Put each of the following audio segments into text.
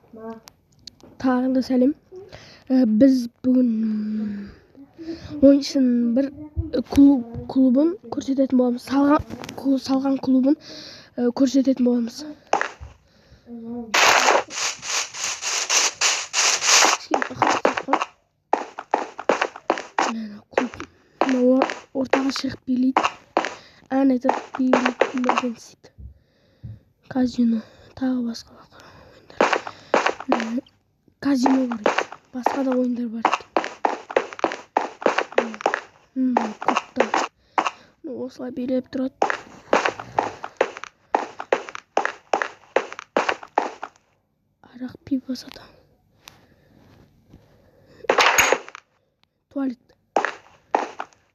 Тағы да сәлем. Біз бүгін ойыншының бір клубын көрсететін боламыз. Салған клубын көрсететін боламыз. Клуб. Ортаға шығып билейді. Ән айтады, би билейді, бірден істейді. Казино, тағы басқа ойындар. Казино бар екен. Басқа да ойындар бар екен. Клубта. Осылай билеп тұрады. Арақ, пиво сатамын. Туалет.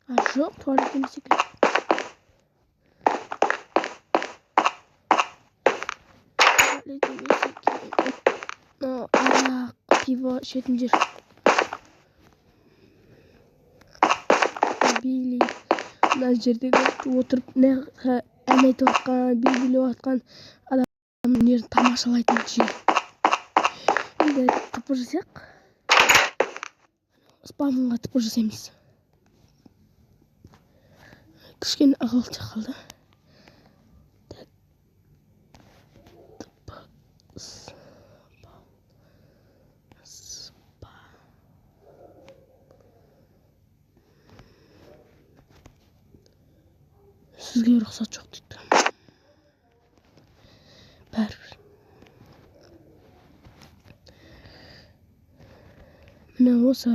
А, жоқ, туалет емес екен. Туалет емес екен. Арақ, пиво ішетін жер. Билейді. Мына жерде отырып ән айтып жатқан, би билеп жатқан адам өнерін тамашалайтын жер. Енді ТП жасайық. Спавнға ТП жасаймыз. Кішкене ығылтша қалды. Так. ТП спа. Сізге рұқсат жоқ дейді. Бәрібір. Міне осы